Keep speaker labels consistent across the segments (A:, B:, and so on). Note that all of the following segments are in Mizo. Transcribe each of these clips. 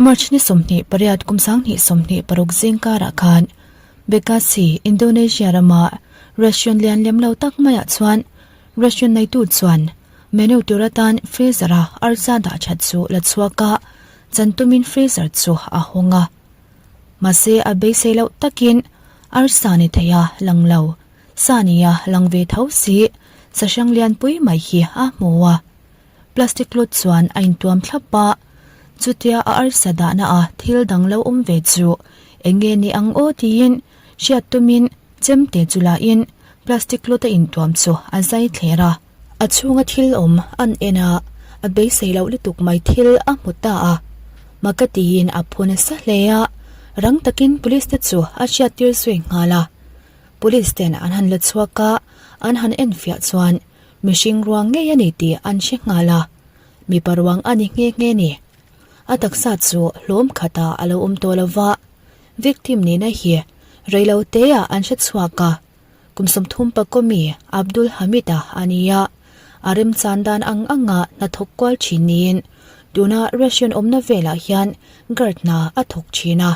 A: March ni 28 kum 2026 zingkarah khan Bekasi, Indonesia rama restaurant lian lem lo tak maiah chuan restaurant neitu chuan menu tur atan freezer-a arsa dah that chu la chhuak a, chan tumin freezer chu a hawng a. Mahse a beisei loh takin arsa ni thei a lang lo, sa nia lang ve tho si, sa hrang lianpui mai hi a hmu a. Plastic cloth chuan a intuam thlap a, chutia a arsa dahna a thil dang lo awm ve chu eng nge ni ang aw tiin hriat tumin chemte chu lahin plastic cloth a intuam chu a zai thler a. A chhunga thil awm an en a, a beisei loh lutuk mai thil a hmu ta a. Maka tiin a phu nasa hle a, rang takin police te chu a hriattir zui nghal a. Police ten an han la chhuak a, an han enfiah chuan Mihring ruang ngei a ni tih an hre nghal a, mipa ruang a ni nghe nghe ni. A taksa chu hlawm khatah a lo awm tawh lo va, victim nihna hi reilo teah an hre chhuak a, kum 30 pakawmi Abdul Hamid-a a ni a, a remchan dan ang anga hnathawk kual thin niin tuna ration awmna velah hian guard hna a thawk thin a.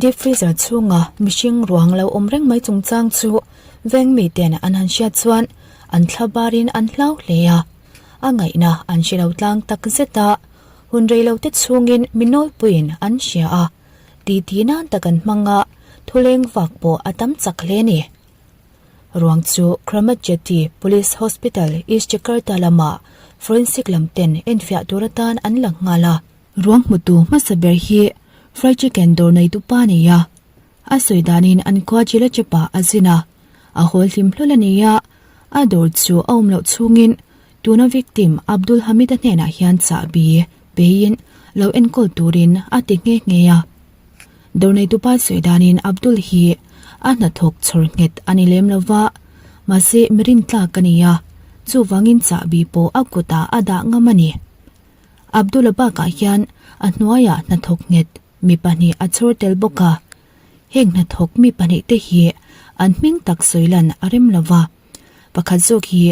A: Deep freezer chhunga mihring ruang lo awm reng mai chungchang chu veng miten an han hriat chuan an thla barin an hlau hle a, a ngaihna an hre lo tlang tak zet a, hun rei lo te chhungin mi nawlpuiin an hria a, titi nan tak an hmang a, thuleng vak pawh a tam chak hle a ni. Ruang chu Kramat Jati Police Hospital, East Jakarta lama forensic lam ten enfiah tur atan an la nghal a. Ruang hmutu hmasa ber hi fried chicken dawr neitu pa a ni a, A sawi danin an khua Chilachapa a zin a, a hawl hlim hlawl a ni a, a dawr chu a awm loh chhungin tuna victim Abdul Hamid-a hnenah hian chahbi peiin lo enkawl turin a ti nghe nghe a. Dawr neitupa sawi danin Abdul hi a hnathawk chhawr nghet a ni lem lo va, mahse mi rintlak a ni a, chuvangin chahbi pawh a kutah a dah ngam a ni. Abdul-a bakah hian a hnuaiah hnathawk nghet Mi pahnih a chhawr tel bawk a, heng hnathawk mi pahnih te hi an hming tak sawi lan a rem lo va, pakhat zawk hi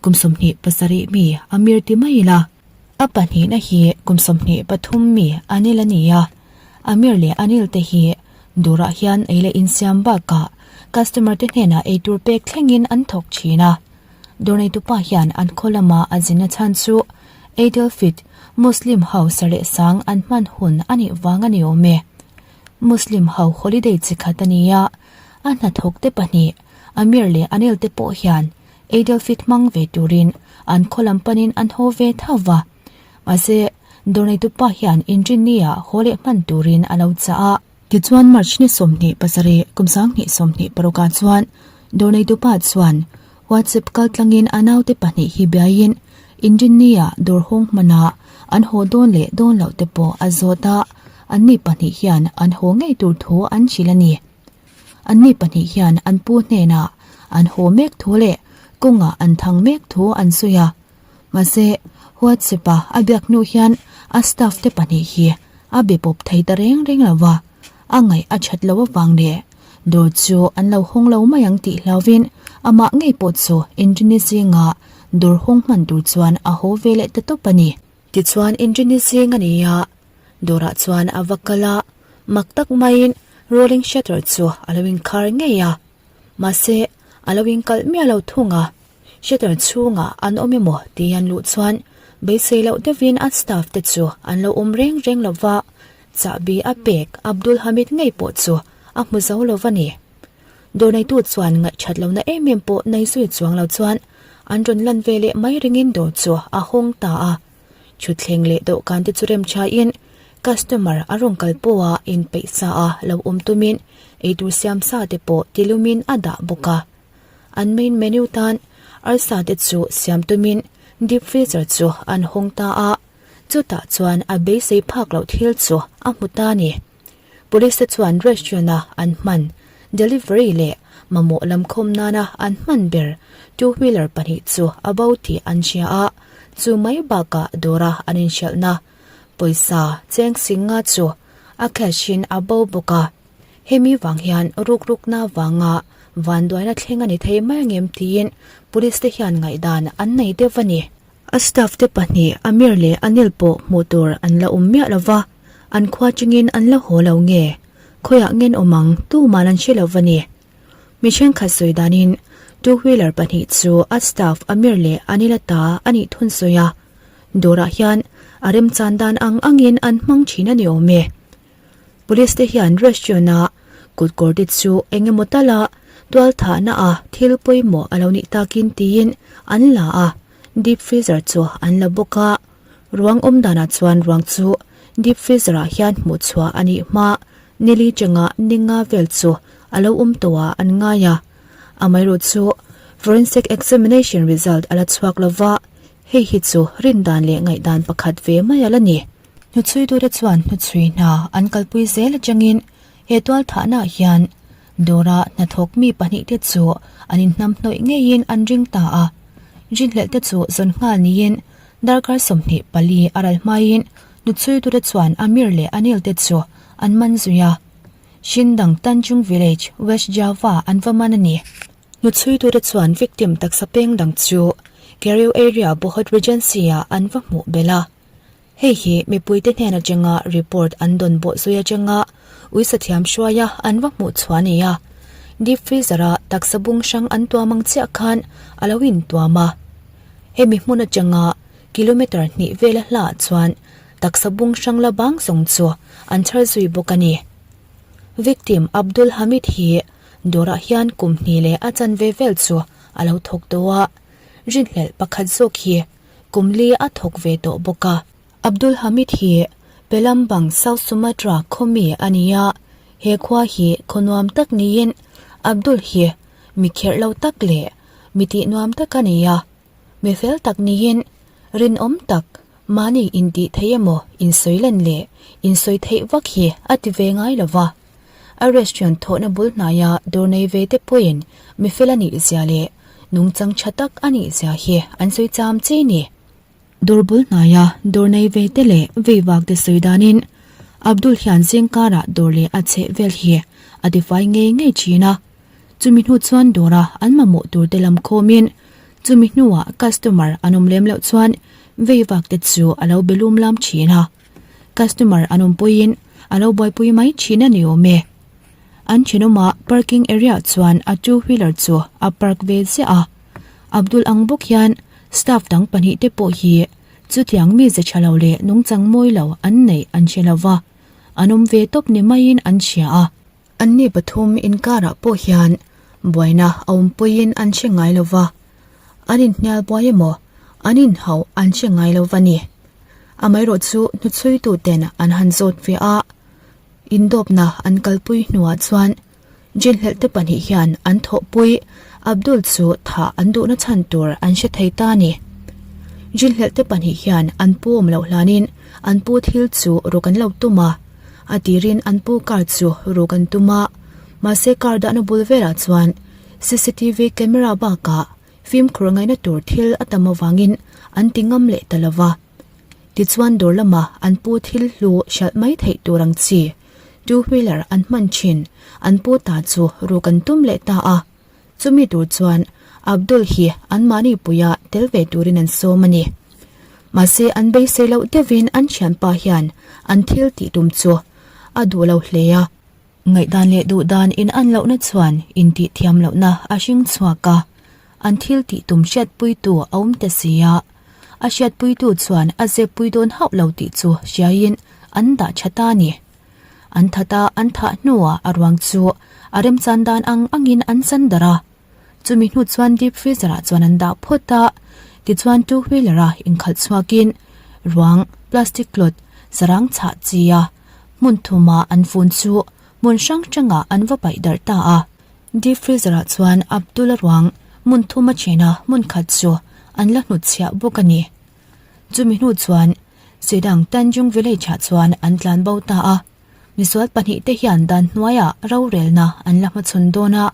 A: kum 27 mi Amir ti mai ila, a pahnihna hi kum 23 mi Anil a ni a, Amir leh Anil te hi dawrah hian ei leh insiam bakah customer te hnenah eitur pek thlengin an thawk thin a. Dawr neitupa hian an khaw lama a zinna chhan chu Eid al-Fitr, Muslim ho sareh sang an hman hun a nih vang a ni awm e. Muslim ho holiday chi khat a ni a, a hnathawk te pahnih, Amir leh Anil te pawh hian Eid al-Fitr hmang ve turin an khaw lam panin an haw ve tho va. Mahse, dawr neitupa hian inrinni-ah haw leh hman turin a lo chah a. Tichuan March ni 27 kum 2026 ah chuan dawr neitupa chuan WhatsApp kaltlangin a naute pahnih hi biaiin Inrinni-a dawr hawng hmanah an haw dawn leh dawn loh te pawh a zawt a, anni pahnih hian an haw ngei tur thu an hrilh a ni. Anni pahnih hian an pu hnenah an haw mek thu leh kawngah an thang mek thu an sawi a. Mahse, WhatsApp-a a biak hnu hian a staff te pahnih hi a be pawp thei ta reng reng lo va, a ngaih a that loh avang leh dawr chu an lo hawng lo mai ang tih hlauvin amah ngei pawh chu Inrini zinga dawr hawng hman tur chuan a haw ve leh ta tawp a ni. Tichuan Inrini zing a ni a, dawrah chuan a va kal a, mak tak maiin rolling shutter chu a lo inkhar ngei a, mahse a lo inkalh miah lo thung a. Shutter chhungah an awm emaw tih an luh chuan beisei loh deuhin an staff te chu an lo awm reng reng lo va, chahbi a pek Abdul Hamid ngei pawh chu a hmu zo lo va ni. Dawr neitu chuan ngaihthat lohna em em pawh nei zui chuang lo chuan an rawn lan ve leh mai ringin dawr chu a hawng ta a. Thutthleng leh dawhkan te chu rem thain customer a rawn kal pawha inpeih sa a lo awm tumin eitur siam sa te pawh tilumin a dah bawk a. An main menu tan arsa te chu siam tumin deep freezer chu an hawng ta a, chutah chuan a beisei phak loh thil chu a hmu ta a ni. Police te chuan restaurant a an hman delivery leh mamawh lam khawm nana an hman ber two wheeler pahnih chu a bo tih an hria a, chu mai bakah dawra an inhralhna pawisa cheng singa chu a cash in a bo bawk a. Hemi vang hian rukrukna vanga vanduaina thleng a ni thei mai angem tiin police te hian ngaihdan an nei deuh a ni. A staff te pahnih Amir leh Anil pawh hmuh tur an la awm miah lo va. An khua chungin an la haw lo nge? Khawiah ngen awm ang tuman an hre lo va ni. Mi thenkhat sawi danin two wheeler pahnih chu a staff Amir leh Anil-a ta a nih thun sawi a, dawrah hian a remchan dan ang angin an hmang thin a ni awm e. Police te hian restaurant a kut kawr te chu eng emaw tala tual thahna a thil pawimawh a lo nih takin tiin an la a, deep freezer chu an la bawk a. Ruang awm danah chuan ruang chu deep freezer ah hian hmuh chhuah a nih hma nili changa ninga vel chu a lo awm tawh ah an ngai a. Amaherawh chu forensic examination result a la chhuak lova, hei hi chu rindan leh ngaihdan pakhat ve mai a la ni. Hnuchhuitute chuan hnuchhui hna an kalpui zel atangin he tualthahnaah hian dawra hnathawk mi pahnihte chu an inhnamhnawih ngeiin an ring ta a. Rinhlelhte chu zawn nghal niin darkar 24 a ral hmaiin hnuchhuitute chuan Amir leh Anil te chu an man zui a. Shindang Tanjung Village, West Java an va man a ni. Hnuchhuitute chuan victim taksa peng dang chu Keriu area Bohot Regency-ah an va hmuh belh a. Hei hi mipuite hnen atanga report an dawn bawh zui atanga uisathiam hruaia an va hmuh chhuah a ni a. Deep freezer a taksa bung hrang an tuam ang chiah khan a lo intuam a. Hemi hmun atanga kilometre hnih vela hlaah chuan taksa bung hrang la bang zawng chu an chhar zui bawk a ni. Victim Abdul Hamid hi dawrah hian kum hnih leh a chanve vel chu a lo thawk tawh a, rinhlelh pakhat zawk hi Kum li a thawk ve tawh bawk a. Abdul Hamid hi Pelambang, South Sumatra khaw mi a ni a, he khua hi khaw nuam tak niin Abdul hi mi kherh lo tak leh mi tih nuam tak a ni a. Mi fel tak niin rinawm tak mahni intih theih emaw insawi len leh insawi theih vak hi a ti ve ngai lo va. A restaurant thawhna bul hnaia dawr nei ve te pawhin mi fel a nih zia leh nungchang tha tak a nih zia hi an sawi cham che ni. Dawr bul hnaia dawr nei ve te leh vei vak te sawi danin Abdul hian zingkarah dawr leh a chheh vel hi a tifai ngei ngei thin a. Chumi hnu chuan dawra an mamawh tur te lam khawmin chumi hnuah customer an awm lem loh chuan vei vak te chu a lo be lum lam thin a. Customer an awm pawhin a lo buaipui mai thin a ni awm e. An thenawmah parking area chuan a two wheeler chu a park ve ziah a. Abdul ang bawk hian staff dang pahnihte pawh hi chutiang mize tha lo leh nungchang mawi lo an neih an hre lo va, an awm ve tawp ni maiin an hria a. Anni pathum inkarah pawh hian buaina a awm pawhin an hre ngai lo va, an inhnial buai emaw an inhauh an hre ngai lo va ni. Amaherawh chu hnuchhuituten an han zawt ve a, indawpna an kalpui hnuah chuan Jinhlelhte pahnih hian an thawhpui Abdul chu thah an duhna chhan tur an hre thei ta a ni. Jinhlelhte pahnih hian an pu awm loh hlanin an pu thil chu ruk an lo tum a, A tirin an pu car chu ruk an tum a, mahse car dahna bul velah chuan cctv camera bakah fimkhur ngaihna tur thil a tam avangin an ti ngam leh ta lo va. Tichuan dawr lama an pu thil hlu hralh mai theih tur ang chi two wheeler an hman thin an pu ta chu ruk an tum leh ta a. Chumi tur chuan Abdul hi anmahni puia tel ve turin an sawm a ni. Mahse an beisei loh deuhin an thianpa hian an thil tih tum chu a duh lo hle a. Ngaihdan leh duhdan in an lohna chuan intih thiam lohna a hring chhuak a, an thil tih tum hriatpuitu a awm ta si a. A hriatpuitu chuan a zeppui dawn hauh lo tih chu hriaiin an dah tha ta a ni. An that a, an thah hnuah a ruang chu a remchan dan ang angin an chan darh a. Chumi hnu chuan deep freezer ah chuan an dah phawt a, tichuan two wheeler a inkhalh chhuakin ruang plastic cloth sarang chhah chi a hmun thuma an fun chu hmun hrang hrangah an va paih darh ta a. Deep freezer ah chuan Abdul-a ruang hmun thuma chena hmun khat chu an la hnutchhiah bawk a ni. Chumi hnu chuan Sidang Tanjung Village ah chuan an tlan bo ta a, misual pahnih te hian dan hnuaiah rorelna an la hmachhawn dawn a,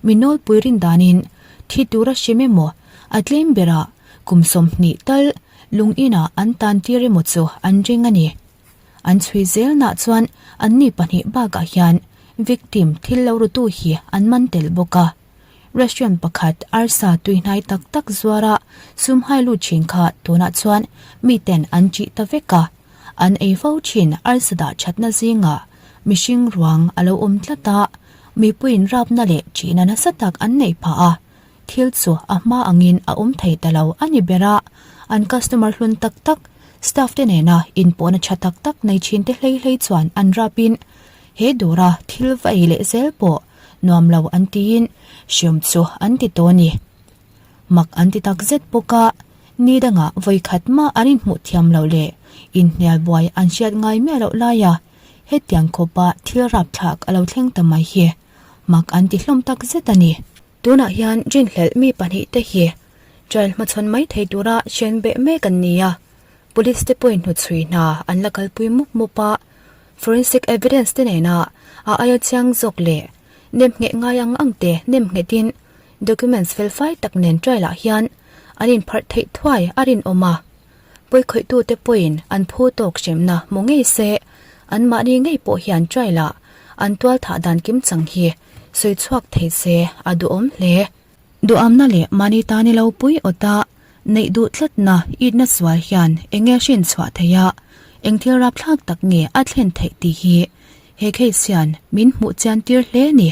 A: mi nawlpui rin danin thi tura hrim emaw a tlem berah kum 20 tal lung inah an tan tir emaw chu an ring a ni. An chhui zelnah chuan anni pahnih bakah hian victim thil lo rutu hi an man tel bawk a. Restaurant pakhat arsa tuihnai tak tak zuara sum hai lut thin kha tunah chuan miten an chih ta vek a. An ei fo thin arsa dah thatna zingah mihring ruang a lo awm tlat a, mipuiin rapna leh ṭihna nasa tak an neih phah a, thil chu a hma angin a awm thei ta lo a ni ber a, an customer hlun tak tak, staff te nena inpawhna tha tak tak nei thin te hlei hlei chuan an rapin he dawra thil va ei leh zel pawh nuam lo an tiin hriam chu an ti tawh a ni. Mak an ti tak zet bawk a, ni dangah vawi khat mah an inhmuh thiam loh leh inhnial buai an hriat ngai miah loh laia hetiang khawpa thil rapthlak a lo thleng ta mai hi mak an ti hlawm tak zet a ni. Tunah hian rinhlelh mi pahnihte hi trial hmachhawn mai thei tura hren beh mek an ni a, police te pawhin hnuchhui hna an la kalpui mup mup a, forensic evidence te nena a aia chiang zawk leh nemngheh ngai ang ang te nemnghetin documents felfai tak nen trial ah hian an inpharh theih thuai a rinawm a. Pawikhawih-tute pawhin an phu tawk hremna hmu ngei se, anmahni ngei pawh hian trial-ah an tualthah dan kimchang hi sawi chhuak thei se a duhawm hle. Duhamna leh mahni tan i lo pui awt a, neih duh tlatna itna sual hian eng nge hrin chhuah theih a, eng thil rapthlak tak nge a thlen theih tih hi he case hian min hmuh chian tir hle a ni.